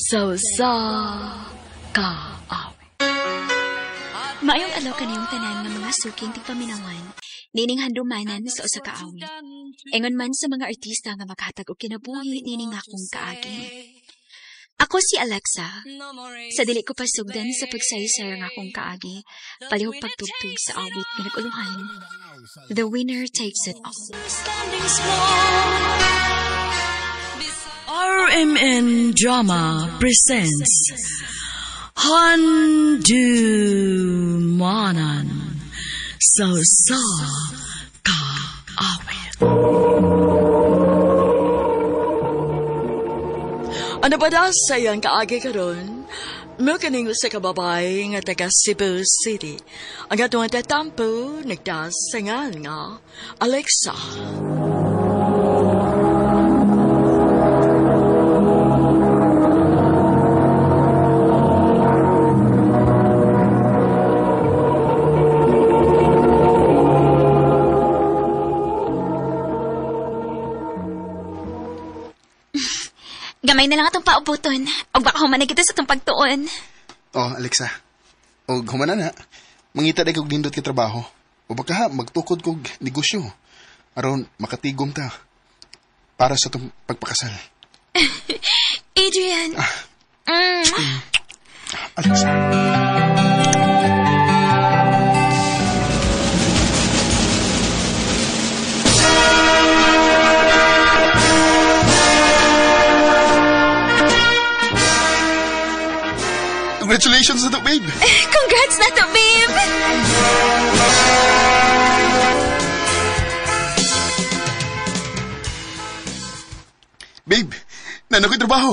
Sa usa ka awit. Maayong adlaw kaniyong tanan nga mga suking tigpaminawan, nining handumanan sa usa ka awit. Ingon man sa mga artista nga makahatag og kinabuhi nining akong kaagi. Ako si Alexa. Sa dili ko pasugdan sa pagsaysay ang akong kaagi, palihog pagtugtog sa awit nga nag-uluhan. The winner takes it all. RMN Drama presents Handumanan sa usa ka awit. Ano ba daw sa iyang kaagi karon? Mukaning usa ka babae nga taga Cebu City. Ang atong tatampo nagdasangan nga Alexa. Gamay na lang atong paubuton. Og baka humanay kita sa itong pagtuon. Oh, Alexa. Og humana na. Mangita day kog nindot kay trabaho. O baka ha, magtukod kog negosyo. Aron makatigom ta. Para sa itong pagpakasal. Adrian. Alexa. Congratulations na to, babe! Congrats na to, babe! Babe, nana ko'y trabaho.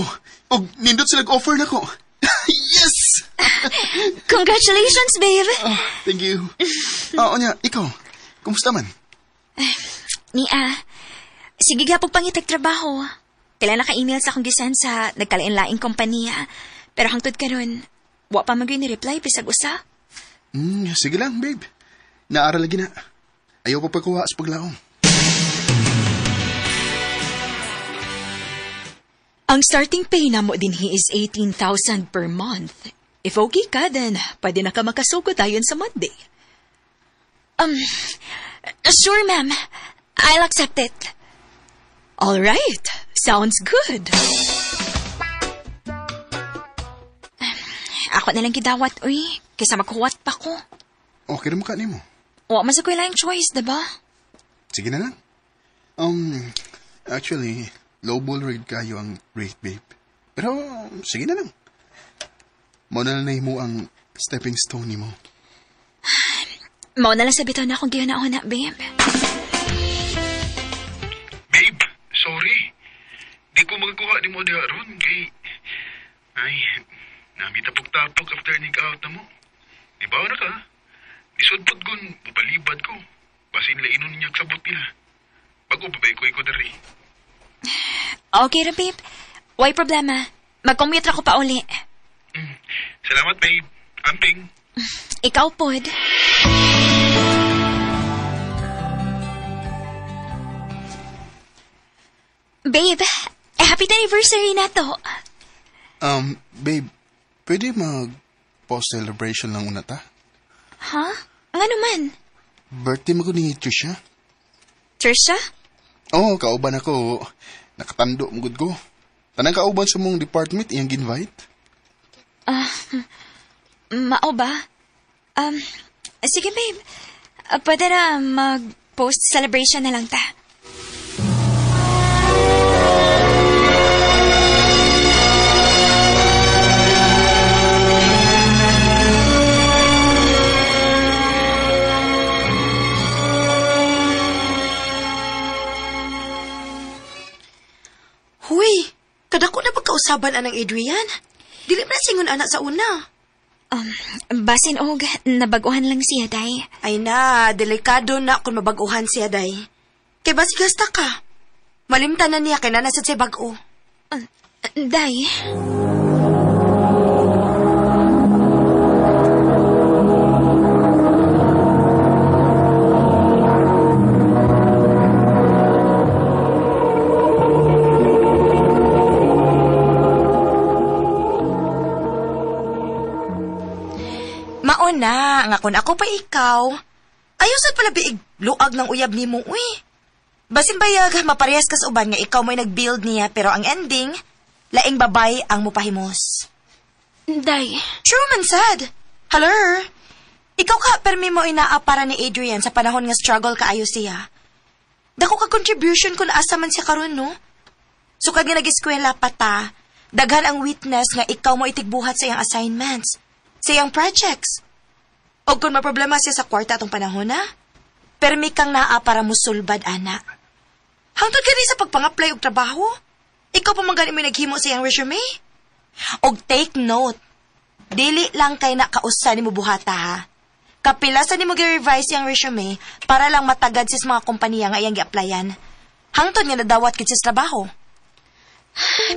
Og nindot sila offer na ko. Yes! Congratulations, babe! Oh, thank you. Oh, onya, ikaw, kumusta man? Nia, sige gapog pangitag trabaho. Tila naka-email sa akong gisan sa nagkalain-laing kompanya. Pero hangtod karon, wa pa man gyud ni-reply bisag usa. Sige lang, babe. Naaral lagi na. Ayaw pa pagkuha sa paglaom. Ang starting pay na mo din hi is 18,000 per month. If okay ka, then pwede na ka makasugod ayon sa Monday. Sure, ma'am. I'll accept it. All right. Sounds good. Ako na lang gidawat, uy. Kaysa maghuwat pa ko. Okay na mukha nimo. Wa man sa ko ilang choice, diba? Sige na lang. Actually, lowball rate kayo ang rate, babe. Pero, sige na lang. Mao na lang mo ang stepping stone nimo. Mao na lang sa bitaw na akong gihuna-huna, babe. Babe, sorry. Di ko magkuha ni mo diha ron kay... Ay, nami tapok-tapok after nig-out na mo. Di ba na ka? Nisudpod gun, mapalibad ko. Basin lainon niya sabot nila. Bago babay ko dari. Okay ra, babe. Why problema? Mag-commute ra ko pa uli. Salamat, babe. Amping. Ikaw pod. Babe, happy anniversary na to. Babe, pwede mag-post-celebration lang una ta? Ha? Nga naman? Birthday mo ko ni Trisha. Trisha? Oo, kauban ako. Nakatando mo gud ko. Tanang kauban sa mong department, iyang ginvite. Mao ba? Sige babe. Pwede na mag-post-celebration na lang ta. Huy, kadako na pagkausaban anang Adrian. Dili man singon anak sa una. Basin og nabaguhan lang siya, day. Ay na, delikado na kung mabaguhan siya, day. Kay basig hasta ka. Malimtan na niya kay nanasad siya bag-o. Day. na, nga kung ako pa ikaw, ayaw sad pala biig luag ng uyab nimo, uy. Basin bayag, maparehas ka sa uban nga ikaw mo'y nag-build niya, pero ang ending, laing babay ang mupahimos. Day. True man sad. Hello? Ikaw ka, permi mo inaa para ni Adrian sa panahon nga struggle kaayo siya. Dako ka contribution kung asa man siya karon, no? Sukad nga nag-eskwela pa ta, daghan ang witness nga ikaw mo itigbuhat sa iyang assignments, sa iyang projects. O kung maproblema siya sa kwarta atong panahon, ha? Permi kang naa para musulbad, ana. Hangtod gani sa pagpang-apply og trabaho, ikaw pa man gani mo naghimo sa iyang resume. Og take note, dili lang kay nakausa ni mo buhata, ha? Kapilasan ni mo gi-revise iyang resume para lang matagad sis mga kompanya nga iyang gi-applyan. Hangtod nga nadawat gid sa trabaho.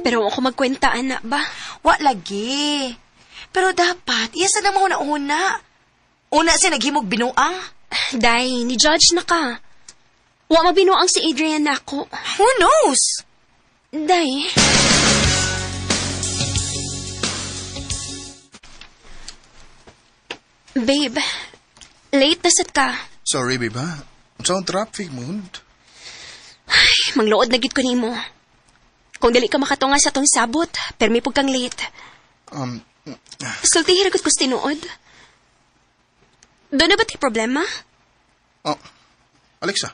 Pero ako magkwenta, ana ba? Wa lagi. Pero dapat, iya sa nang mahuna-una. Una siya naghimog binuang. Day, ni judge na ka. Wa mabinuang si Adrian nako. Who knows? Day. Babe, late na sad ka. Sorry, babe, ha? Unsa ang traffic mood? Ay, mangluod na gid ko nimo. Kung dili ka makatunga sa tong sabot, permi pug kang late. Sultihi ra gud ko sa tinuod. Doon na ba ti problema? Oh, Alexa.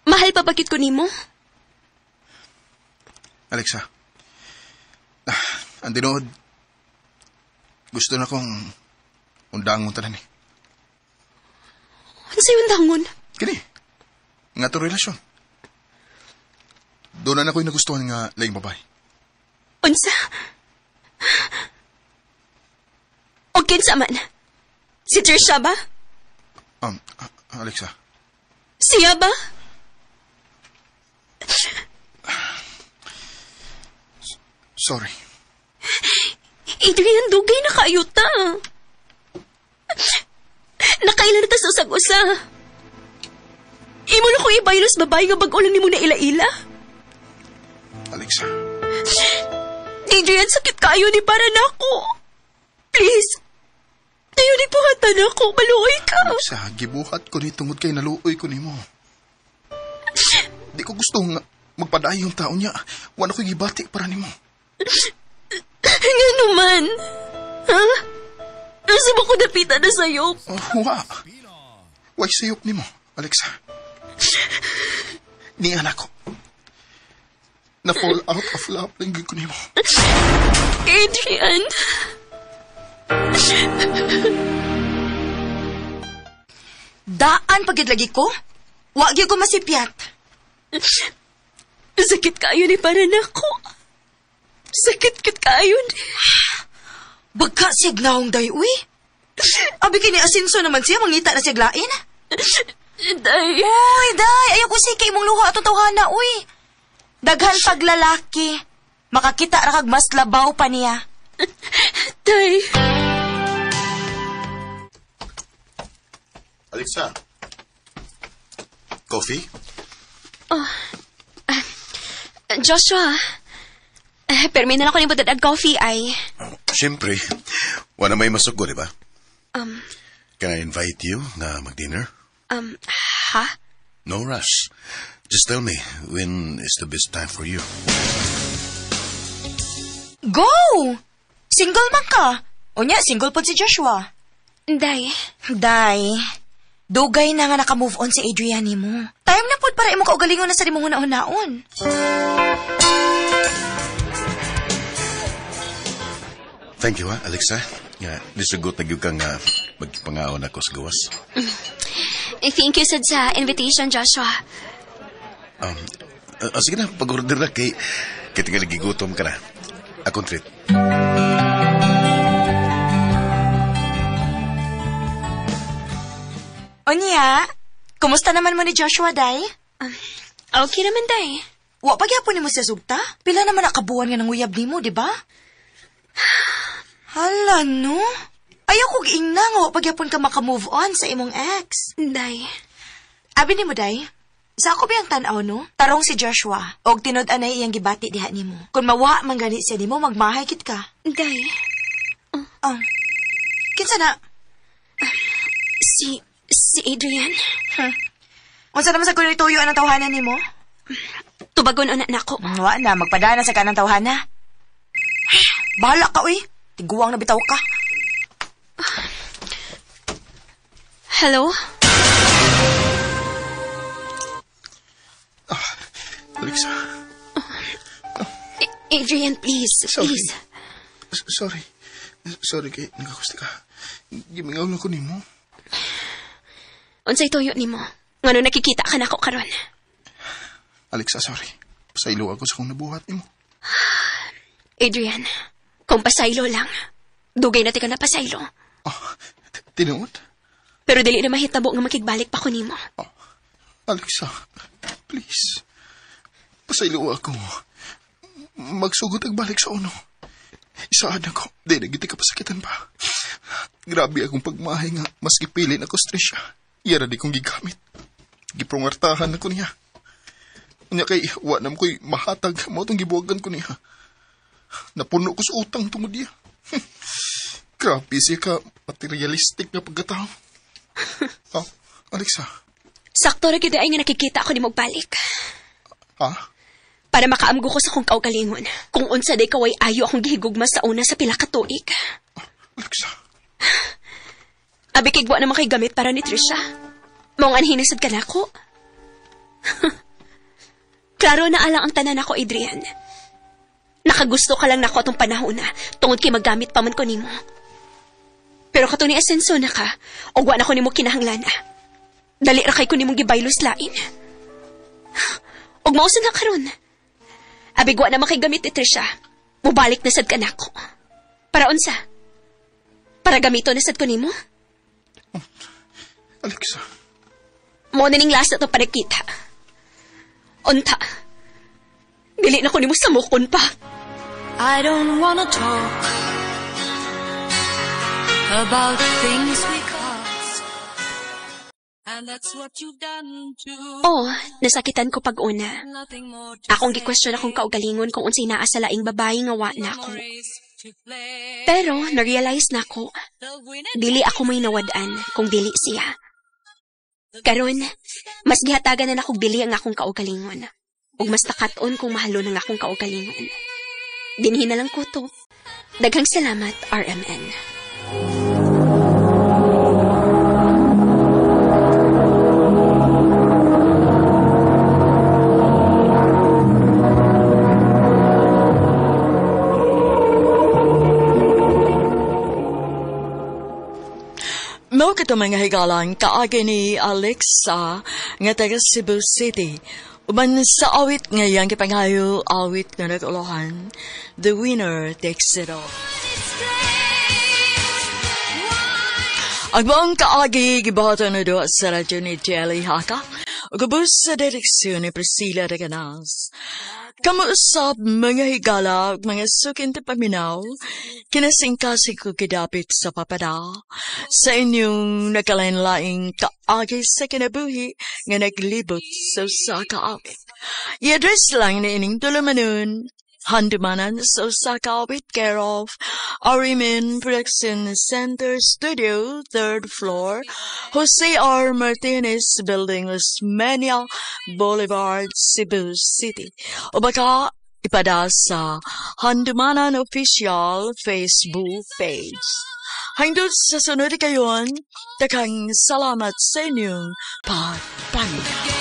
Mahal pa ba gid ko nimo? Alexa. Ang tinuod, gusto na kong undangon tanan eh. Ano sa'yo undangon? Kini, nga to relasyon. Doon na ako'y nagustuhan nga laing babae. Unsa? O kinsa man? Si Trisha ba? Alexa. Siya ba? Sorry. Adrian, dugay na kayo ta. Nakailan na ta sa usag-usa. Imo na ko ibaylos babae nga bag-o lang nimo na ila-ila. Alexa. Adrian, sakit kayo ni para nako. Please. Tayo ni buhatan ako. Maluoy ka. Alexa, gibuhat ko ni tungod kay naluoy ko nimo. Di ko gusto nga magpadayon yung tao niya. Wala ko'y gibati para nimo. Nga naman. Ha? Nasa ba ko napitan na sayop? Oh, wa. Way sayop nimo, Alexa. Ni anak ko. Na fall out of love lang ko nimo. Adrian. Daan pagid lagi ko? Wa gyud ko masipyat. Sakit kayo ni para nako. Sakit kit kayo ni. Bagka siya gnaong day, uy. Abi kini asinso naman siya, mangita na siya glain. Day. Uy, day, ayaw ko siya kay imong luha atong tawhana, uy. Daghan paglalaki. Makakita ra kag mas labaw pa niya. Day. Alexa, coffee? Oh, Joshua, permi na lang ko ni Budad coffee ay. Oh, siyempre, wala may masugo, di ba? Can I invite you na mag-dinner? Ha? No rush. Just tell me, when is the best time for you? Go! Single man ka. Unya, single po si Joshua. Day. Day. Dugay na nga naka-move on si Adrian nimo. Time na pod para imong kaugalingon na sa imong huna-hunaon. Thank you, ha, Alexa. Nga, nisugot na gyud ka nga magpangaon ako sa gawas. Thank you sad sa invitation, Joshua. Sige na, pag-order na kay tingali gigutom ka na. Akong treat. Unya, kumusta naman mo ni Joshua, Day? Okay naman, Day. Wa pa gyapon nimo siya sugta? Pila naman nakabuan nga nanguyab nimo, di ba? Hala, no? Ayaw ko giingna nga wa pa gyapon ka makamove on sa imong ex. Day. Abi nimo, Day? Sa ako biyang tan-aw, no? Tarong si Joshua, og tinud-anay iyang gibati diha nimo. Kung mawa man gani siya nimo, magmahay kit ka. Day. Oh. Kinsa na? Si Adrian? Huh. Unsa naman sa kuno ituyo ang tawhanan nimo? Tubagon una nako. Wa na, magpadana sa kanang tawhana. Bahala ka, uy. Tiguang na bitaw ka. Hello? Alexa. Adrian, please. Sorry. Please. Sorry. Sorry kay nagakusti ka. Gimingaw na ko nimo. Unsay tuyo nimo? Ngano nakikita ka nako karon? Alexa, sorry. Pasaylo ako sa kong nabuhat nimo. Adrian, kung pasaylo lang, dugay na ti ka na pasaylo. Oh, tinuod? Pero dili na mahitabo nga makigbalik pa ko nimo. Oh, Alexa, please. Pasaylo ako. Magsugot ag balik sa uno. Isaan ako. Di na giti ka pasakitan pa. Grabe akong pagmahay nga. Mas gipili na ko stress siya. Iyara di kong gigamit. Giprongartahan ako niya. Unya kay, wa na mo ko'y mahatag. Mo itong gibuwagan ko niya. Napuno ko sa utang tungod niya. Grabe siya ka materialistic nga pagkatao. Oh, Alexa. Sakto ra gyud ay nga nakikita ako ni magbalik. Ha? Para makaamgo ko sa kong kaugalingon. Kung unsa day kaway ayo akong gihigugma sa una sa pila ka tuig. Alexa. Abi kay wa naman kay gamit para ni Trisha. Maong anhin sad ka nako. Klaro na alang ang tanan nako, Adrian. Nakagusto ka lang nako atong panahon na tungod kay maggamit pa man ko nimo. Pero kato ni Asenso na ka, og wa na ko nimo kinahanglan. Dali ra kay ko nimong gibaylos lain. Og mao sad na karon. Abi wa na man kay gamit ni Trisha. Mubalik na sad ka nako. Para unsa? Para gamito na sad ko nimo? Alexa. Mo na ning last na to panagkita. Unta. Dili na ko nimo samukon pa. I don't wanna talk about things we caused. And that's what you've done too. Oh, nasakitan ko pag una. Akong gi-question akong kaugalingon kung unsay naa sa laing babae nga wa na ako. Pero na-realize na ako, dili ako may nawad-an kung dili siya. Karon, mas gihatagan na nakog bili ang akong kaugalingon. Ug mas nakat-on kung mahalon ang akong kaugalingon. Dinhi na lang ko to. Daghang salamat, RMN. Mao kato mga higalan kaagi ni Alexa nga taga Cebu City. Uban sa awit nga iyang gipangayo, awit nga nag-ulohan, The Winner Takes It All. Ang buong kaagi gibuhaton na doon sa radyo ni Jelly Haka, ug ubos sa direksyon ni Priscilla Reganas. Kamuusap mga higala ug mga sukin ti paminaw, kinasingkasig ko kidapit sa papada, sa inyong nagkalain-laing kaagi sa kinabuhi nga naglibot sa usa ka awit. I-address lang ni ining tulumanon, Handumanan sa usa ka awit, care of RMN Production Center Studio, 3rd floor, Jose R. Martinez Building, Osmeña Boulevard, Cebu City. O baka ipada sa Handumanan Official Facebook page. Hangtod sa sunod kayon, daghang salamat sa inyong pagpaminaw.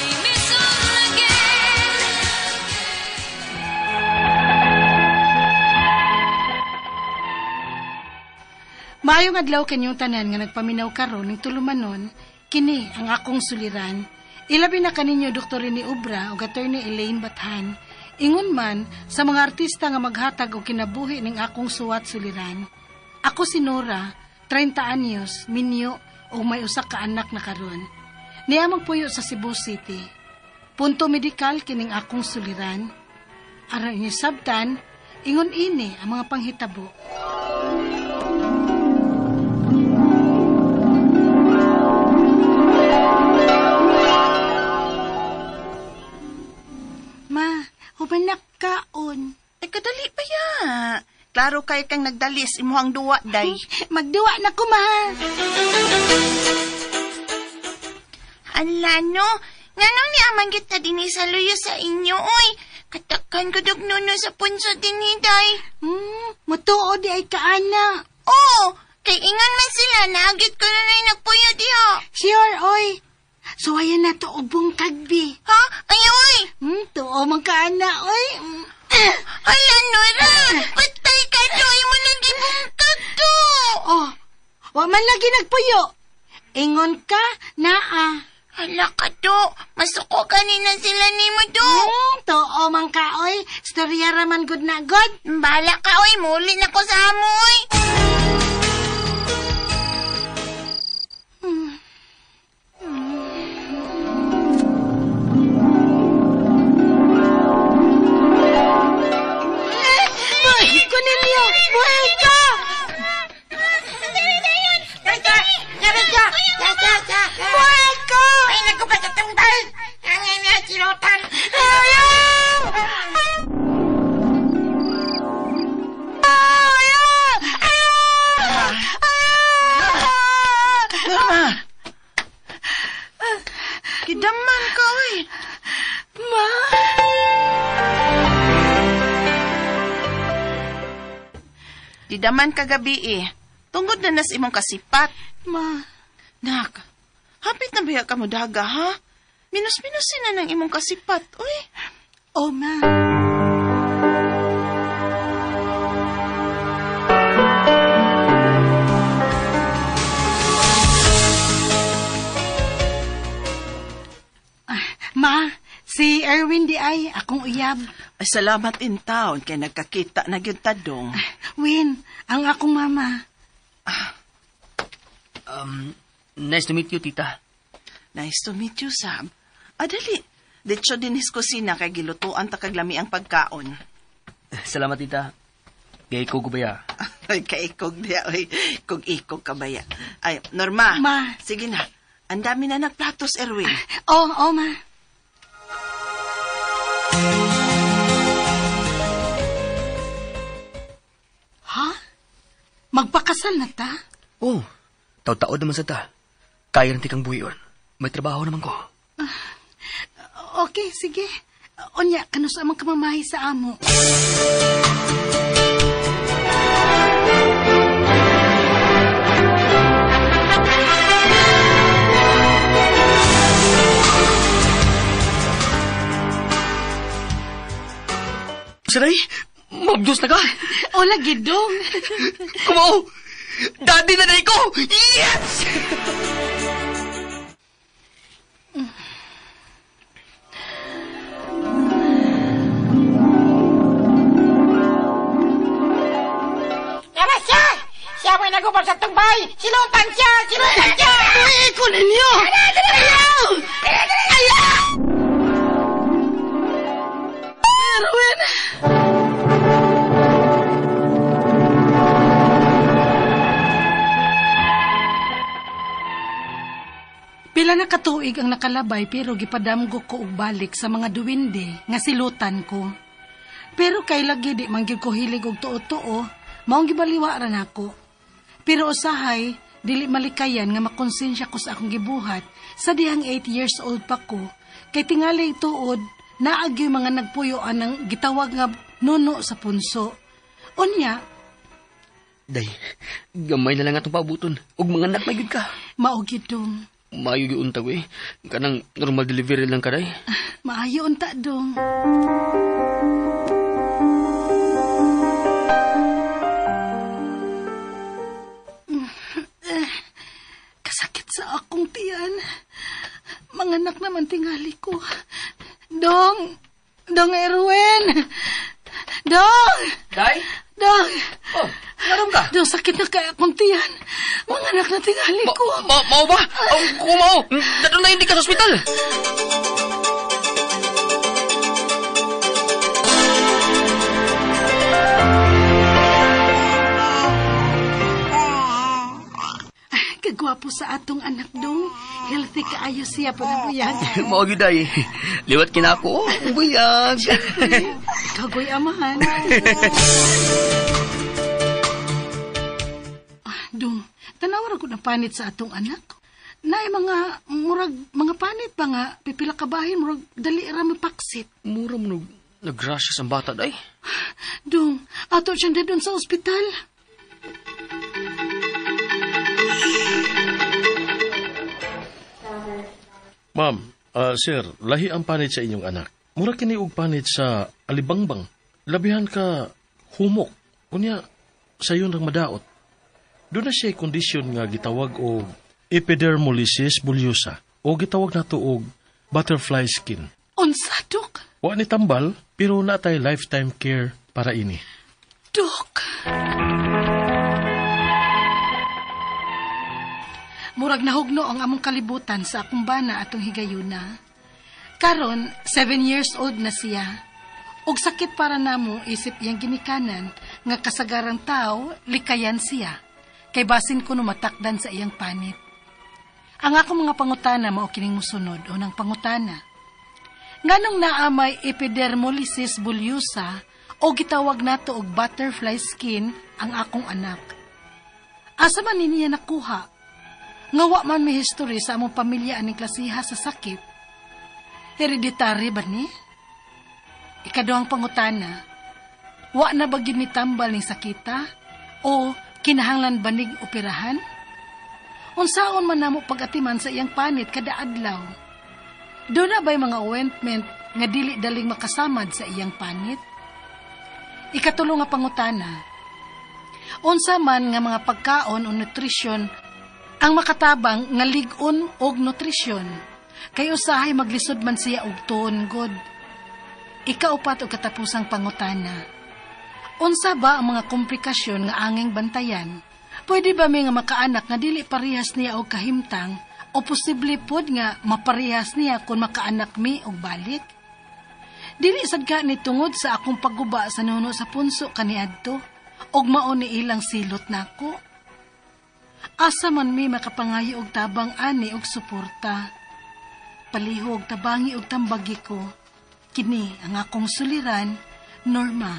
Maayong adlaw kanyong tanan nga nagpaminaw karon ning tulumanon, kini ang akong suliran. Ilabi na kaninyo Dr. Rene Obra ug Attorney Elaine Bathan. Ingon man sa mga artista nga maghatag og kinabuhi ning akong suwat suliran. Ako si Nora, 30 anyos, minyo ug may usa ka anak na karon. Niya magpuyo sa Cebu City. Punto medikal kining akong suliran. Aron inyo sabtan, ingon ini ang mga panghitabo. Ma, human na kaon. Ay, kadali pa ya. Klaro kay kang nagdalis imuhang duwa, day. Magduwa na ko, ma. Ala, no. Nganong ni amang kita din sa luyo sa inyo, oy. Katakan ko dog nuno sa punso din ni day. Mutuo di ay kaana. Oo, kay ingon man sila, naagit ko na na'y nagpuyo diha. Sure, oy. So, ayan na to, ubong kagbi. Ha? Ay, oy! Tuo man kaana, oy. Hala, Nora! Patay ka to, ay mo nang gibungkag to! Oh, wa man lagi nagpuyo. Ingon ka, naa. Hala ka to, masuko kanina sila ni mo to. Tuo man ka, oy. Storya raman good na good. Bala ka, oy. Muli na ko sa amo, oy. Buhay ko ninyo! Buhay ka! Buhay ko! Ay, nagkupas sa tunggal! Ang ina, silutan! Ayaw! Ayaw! Ayaw! Ayaw! Norma! Kidaman ka, oy! Ma! Didaman kagabi eh. Tungod na nas imong kasipat. Ma. Nak, hapit na biya ka mo daga, ha? Minus-minusin na ng imong kasipat, uy. Oh, ma. Ma, si Erwin di ay akong uyab. Ay, salamat in town kay nagkakita na gyud ta dong. Win, ang akong mama. Nice to meet you, tita. Nice to meet you, Sam. Adali, ditso din his kusina kay gilutuan ta kaglami ang pagkaon. Salamat, tita. Kay ikog ko ba ya? Ay, kaikog diya, oy. Kog ikog ka ba ya? Ay, Norma. Ma. Sige na. Ang dami na nagplatos, Erwin. Oh, oh, ma. Ha? Magpakasal na ta? Oh, taw-taod naman sa ta. Kaya rin tikang buhion. May trabaho naman ko. Okay, sige. Unya, kanus amang kamamahi sa amo. Saray, mabdos na ka. Ola, gidong. Kumao, daddy na na ko! Yes! Yara siya! Siya mo'y nagubag sa tungbay! Silutan siya! Silutan siya! Uy, ko ninyo! Ayaw! Ayaw! Erwin! Pila na katuig ang nakalabay pero gipadamgo ko og balik sa mga duwende nga silutan ko. Pero kay lagi di man gyud ko hilig og tuo-tuo, maong gibaliwa ra nako. Pero usahay, dili malikayan nga makonsensya ko sa akong gibuhat sa dihang 8 years old pa ko, kay tingali tuod naagyoy mga nagpuyoan ng gitawag nga nuno sa punso. Unya, Day, gamay na lang atong pabuton. Ug mga anak may gyud ka. Mao gyud dong. Maayo gyud unta ko eh. Kanang normal delivery lang ka, day. Maayo unta dong. Kasakit sa akong tiyan. Manganak naman tingali ko. Dong! Dong Erwin! Dong! Day? Dong! Oh, naroon ka? Dong, sakit na kaya akong tiyan. Manganak na tingali ko. Mao ba? Kung mao, dato na hindi ka sa ospital. Kagwapo sa atong anak, dong. Healthy kaayo siya pa na buyag. Mao gyud ay. Liwat kinako. Buyag. Kagoy amahan. Dong, tanaw ra ko na panit sa atong anak. Naay mga murag mga panit pa nga pipila ka bahin murag dali ra mapaksit. Mura mo nag-rashes ang bata, day. Dong, ato siyang dadon sa ospital. Ma'am, sir, lahi ang panit sa inyong anak. Mura kini og panit sa alibangbang. Labihan ka humok. Unya, sayon rang madaot. Doon na siya kondisyon nga gitawag og epidermolysis bullosa o gitawag nato og butterfly skin. Unsa, Dok? Wa ni tambal, pero natay lifetime care para ini. Dok! Murag nahugno ang among kalibutan sa akong bana atong higayuna. Karon, 7 years old na siya. Og sakit para namo isip iyang ginikanan nga kasagarang tao likayan siya. Kay basin kuno matakdan sa iyang panit. Ang akong mga pangutana mao kining mosunod. Unang pangutana. Nganong naa may epidermolysis bullosa o gitawag nato og butterfly skin ang akong anak? Asa man ni niya nakuha? Nga wa man may history sa among pamilya aning klasiha sa sakit. Hereditary ba ni? Ikaduhang pangutana, wa na ba gyud ni tambal ning sakita o kinahanglan ba nig operahan? Unsaon man namo pag-atiman sa iyang panit kada adlaw? Doon na ba'y mga ointment nga dili daling makasamad sa iyang panit? Ikatulo nga pangutana, unsa man nga mga pagkaon o nutrisyon ang makatabang nga lig-on og nutrisyon? Kay usahay maglisod man siya og tuon god. Ikaupat og katapusang pangutana, unsa ba ang mga komplikasyon nga anging bantayan? Pwede ba may nga makaanak nga dili parehas niya og kahimtang o posible pod nga maparehas niya kung makaanak mi og balik? Dili sad ka ni tungod sa akong pagguba sa nuno sa punso kaniadto og mao ni ilang silot nako. Asa man mi makapangayo og tabang ani og suporta. Palihog tabangi og tambagi ko. Kini ang akong suliran, Norma.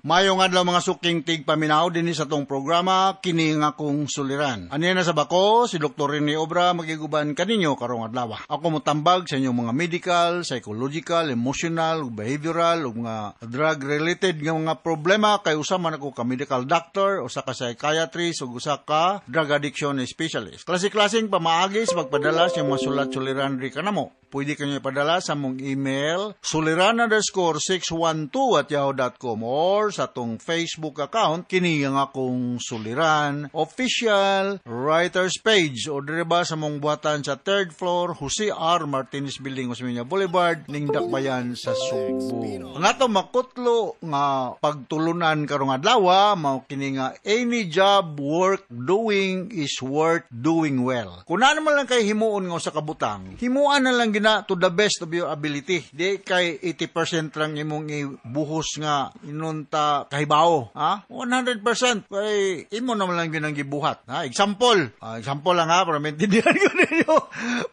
Mayong adlaw mga suking tigpaminaw dinhi sa tong programa kini nga akong suliran. Aniya na sa bako si Dr. Rene Obra magiguban kaninyo karong adlaw. Ako motambag sa inyong mga medical, psychological, emotional, behavioral ug mga drug related nga mga problema kay usa man ako ka medical doctor, usa ka psychiatrist ug usa ka drug addiction specialist. Klase-klaseng pamaagi sa pagpadala sa inyong mga sulat suliran ri kanamo. Pwede kanyo ipadala sa mong email suliran_612@yahoo.com or sa atong Facebook account kini nga akong suliran official writers page o dire ba sa mong buhatan sa 3rd floor Jose R. Martinez Building, Osmeña Boulevard, Ningdakbayan sa Sugbo. Ang atong makutlo nga pagtulunan karong adlaw mao kini nga any job worth doing is worth doing well. Kung ano man lang kay himuon nga usa ka butang, himuan na lang gina to the best of your ability. Di kay 80% lang imong ibuhos nga inunta kahibaw, ha? 100% kay imo naman lang yun ang gibuhat, ha? Example, example lang ha, para maintindihan ko ninyo.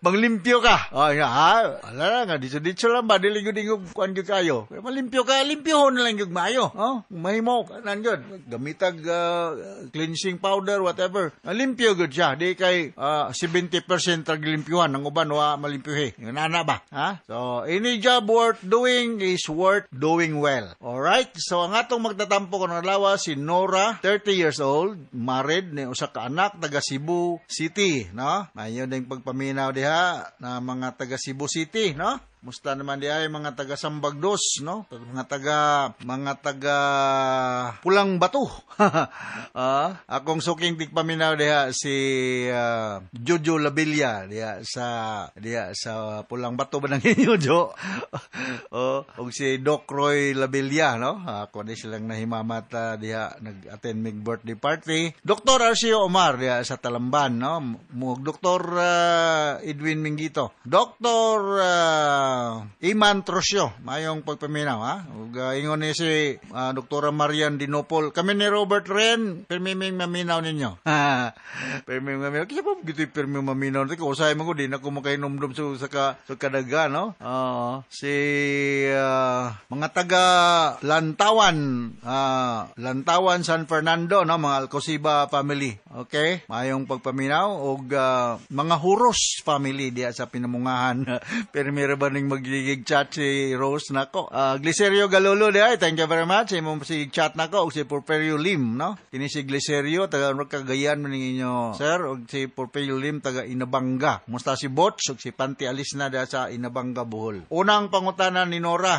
Manglimpyo ka. Oh, nga, ha? Ala nga ditso-ditso lang ba dili gyud ingog kuan gyud kayo. Pero malimpyo ka, limpyohon na lang gyud maayo, oh? Mahimo kanan gyud. Gamitag cleansing powder whatever. Limpyo gyud siya, di kay 70% ra gilimpyuhan ang uban wa malimpyohe. Nana ba? Ha? So, any job worth doing is worth doing well. Alright? So, ang atong magtatampo karong adlaw si Nora, 30 years old, married, ni usa ka anak, taga Cebu City, no? Mayo ding pagpaminaw diha na mga taga Cebu City, no? Musta naman diha mga taga Sambagdos, no? Mga taga Pulang Bato. Akong suking tigpaminaw diha si Jojo Labilla diha sa Pulang Bato ba nang inyo, Jo? Oh, og si Doc Roy Labilla, no? Ako ni silang nahimamat diha nag-attend mig birthday party. Dr. Arcio Omar diha sa Talamban, no? Mo Dr. Edwin Mingito. Dr. Iman Trosio, mayong pagpaminaw ha. Ug ingon ni si Doktora Marian Dinopol, kami ni Robert Ren, pirmiming maminaw ninyo. Pirmiming maminaw. Kasi pa gito'y pirmiming maminaw. Teka, usahay man ko, di na ko makainomdom sa kadaga, no? Si mga taga Lantawan, Lantawan San Fernando, no? Mga Alcosiba family. Okay? Mayong pagpaminaw og mga Huros family diya sa Pinamungahan. Pero meron ba ning magigig chat si Rose nako? Glicerio Galolo diya, thank you very much. Imong si chat nako og si Porferio Lim, no? Kini si Glicerio taga Cagayan man ninyo, sir, og si Porferio Lim taga Inabanga. Musta si Botch og si Panti Alisna diya sa Inabanga, Bohol. Unang pangutana ni Nora,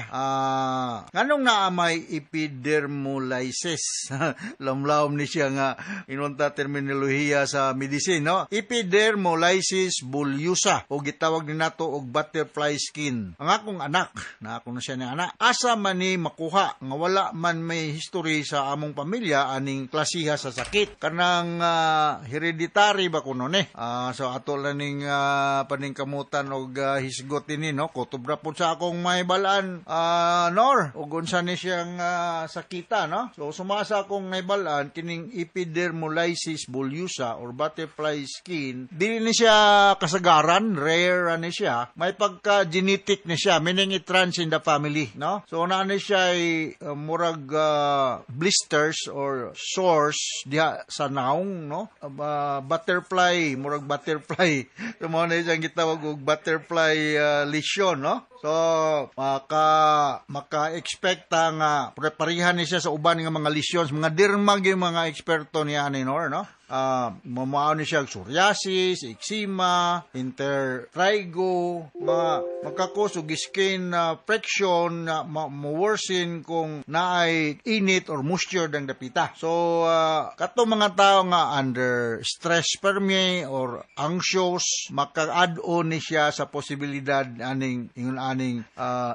nganong naa may epidermolysis? Lamlaom ni siya nga inunta terminolohiya sa medicine, no? Epidermolysis bullosa o gitawag ni nato og butterfly skin. Ang akong anak, na ako na siya ni anak, asa man ni makuha nga wala man may history sa among pamilya aning klasiha sa sakit? Kanang hereditary ba kuno ni? So ato lang ning paningkamutan og hisgot ini, no? Kutob ra pud sa akong mahibalaan, Nor, og unsa ni siyang sakita, no? So sumasa akong nahibalaan, kining epidermolysis bullosa or butterfly skin, dili ni siya kasagaran, rare ni siya. May pagka genetic ni siya, meaning it runs in the family, no? So naa ni siya ay murag blisters or sores diha sa naong, no? Butterfly, murag butterfly. So mao na siyang gitawag og butterfly lesion, no? So, maka-expect ta nga preparihan ni siya sa uban nga mga lesions, mga derma gyud mga eksperto niya ani nor, no? Mamao ni siya psoriasis, eczema, intertrigo, mga maka-cause og skin friction na mo-worsen kung naay init or moisture dang dapita. So, kato mga tao nga under stress permi or anxious, maka-add on ni siya sa posibilidad aning ingon aning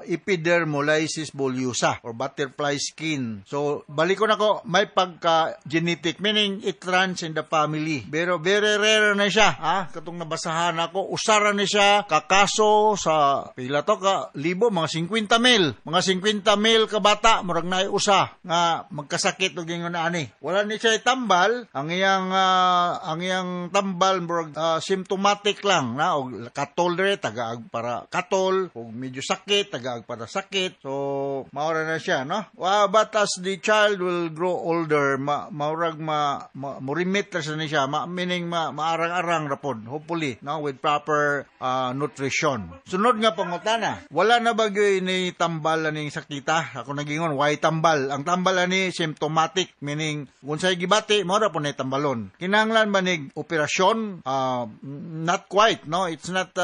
epidermolysis bullosa or butterfly skin. So, balik ko nako, may pagka genetic, meaning it runs in the family. Pero very rare na siya, ha? Katong nabasahan ako, usara ni siya kakaso sa pila to ka libo, mga 50 mil. Mga 50 mil ka bata, murag naay usa nga magkasakit og ingon ani. Wala ni siya tambal, ang iyang tambal murag symptomatic lang na og katol dire tagaag para katol, og medyo sakit tagaag para sakit. So maura na siya, no? Wa, but as the child will grow older, maurag ma mo-remit ra sa ni siya, meaning maarang-arang ra pod, hopefully, no, with proper nutrition. Sunod nga pangutana, wala na ba gyud ni tambal aning sakita? Ako nagingon, why tambal? Ang tambal ani symptomatic, meaning kung sa'y gibati, mao ra po ni tambalon. Kinahanglan ba nig operasyon? Not quite, no? It's not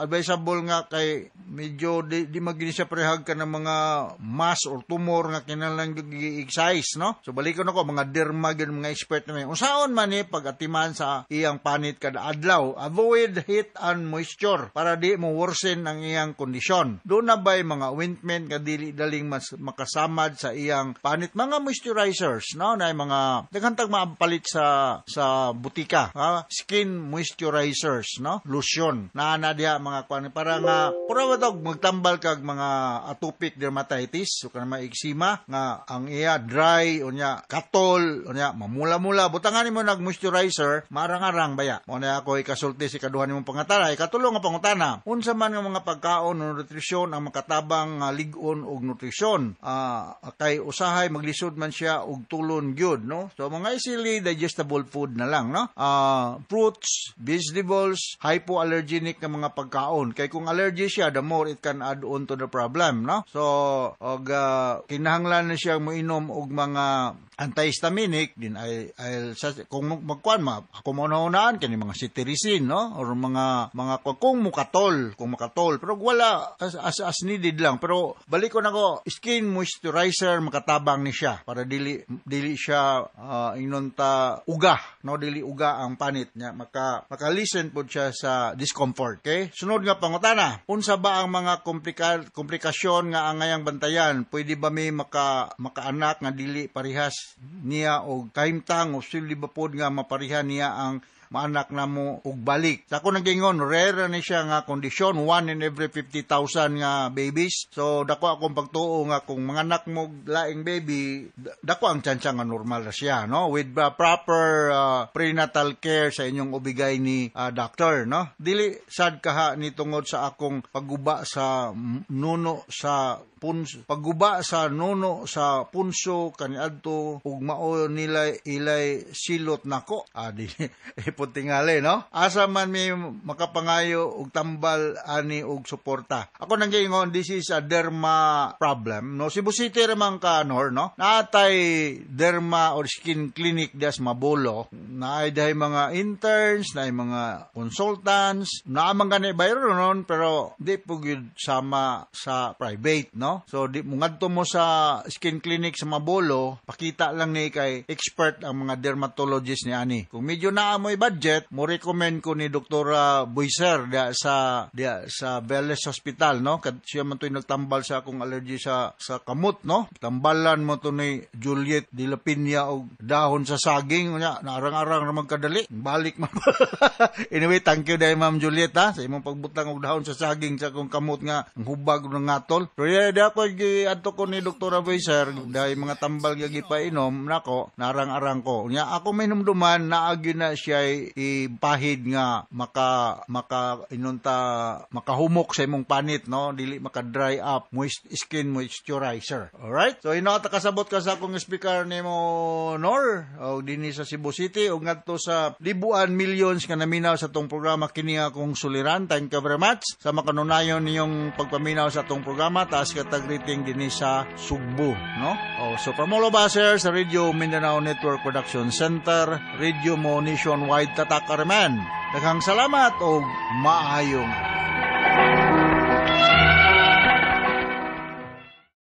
advisable nga kay medyo di magini siya parehag ka ng mga mass or tumor nga kinahanglan gyud i-excise, no? So balikon ako, mga derma gyud mga expert namin. Unsaon man ni pag-atiman sa iyang panit kada adlaw? Avoid heat and moisture para di mo worsen ang iyang kondisyon. Doon na ba'y mga ointment nga dili daling mas makasamad sa iyang panit? Mga moisturizers, no? Na mga daghan tag maapalit sa butika, ha? Skin moisturizers, no? Lotion. Naa na diha mga kuan para nga pura ba dog magtambal kag mga atopic dermatitis so kana may eczema nga ang iya dry, unya katol, unya mamula-mula, butangan nimo nag moisturizer, maarang-arang baya. Mo na ako ikasulti si kaduha nimong pangatana. Ikatulo nga pangutana, unsa man nga mga pagkaon o nutrisyon ang makatabang nga lig-on og nutrisyon? Kay usahay maglisod man siya og tulon gyud, no? So mga easily digestible food na lang, no? Fruits, vegetables, hypoallergenic nga mga pagkaon. Kay kung allergy siya, the more it can add on to the problem, no? So og kinahanglan na siya moinom og mga antihistaminic din ay sa, kung magkuan ma ako mo naunaan kini mga cetirizine, no, or mga kung makatol, pero wala as needed lang. Pero balik ko nako, skin moisturizer makatabang ni siya para dili dili siya ingnon ta uga, no, dili uga ang panit niya, maka listen pod siya sa discomfort. Okay, sunod nga pangutana, unsa ba ang mga komplikasyon nga angayang bantayan? Pwede ba may makaanak nga dili parihas niya og kahimtang o sili ba pod nga maparihan niya ang maanak na mo og balik. Sa ako nagingon, rare ni siya nga kondisyon, 1 in every 50,000 nga babies. So dako akong pagtuo nga kung manganak mo laing baby, dako ang tsansa nga normal ra siya, no? With proper prenatal care sa inyong ubigay ni doctor, no? Dili sad kaha ni tungod sa akong pagguba sa nuno sa punso, pagguba sa nuno sa punso kaniadto ug mao nila ilay silot nako. Di ipod tingali, no? Asa man mi makapangayo og tambal ani og suporta. Ako nang giingon, this is a derma problem, no? Cebu City ra man ka, nor, no? Naatay derma or skin clinic des Mabolo. Naay dahi mga interns, naay mga consultants, naa man gani bayro nun, pero di po gyud sama sa private, no? So di mo ngadto mo sa skin clinic sa Mabolo, pakita lang ni kay expert ang mga dermatologist ni ani. Kung medyo naa mo'y budget, mo recommend ko ni Dr. Boiser dia sa Velez Hospital, no? Kad siya man to'y nagtambal sa akong allergy sa kamot, no? Tambalan mo to ni Juliet de la Peña og dahon sa saging, unya naarang-arang ra magkadali. Balik man. Anyway, thank you dahil Ma'am Juliet ha, sa imong pagbutang og dahon sa saging sa akong kamot nga ang hubag ng ngatol. Pero yeah, di ako adto ko ni Dr. Boiser dahil mga tambal nga gipainom nako, naarang-arang ko. Unya ako may numduman naagi na siya ipahid nga maka maka inunta makahumok sa imong panit, no, dili maka dry up, moist skin moisturizer. Alright? So ino ta kasabot ka sa akong speaker nimo, Nor, o dinhi sa Cebu City o ngadto sa libuan millions nga naminaw sa tong programa kini akong suliran. Thank you very much sa makanunayon niyong pagpaminaw sa atong programa. Taas katag rating dinhi sa Sugbo, no? Oh, so from all of us here sa Radio Mindanao Network Production Center, Radio Mo Nationwide, tatak Arman. Daghang salamat og maayong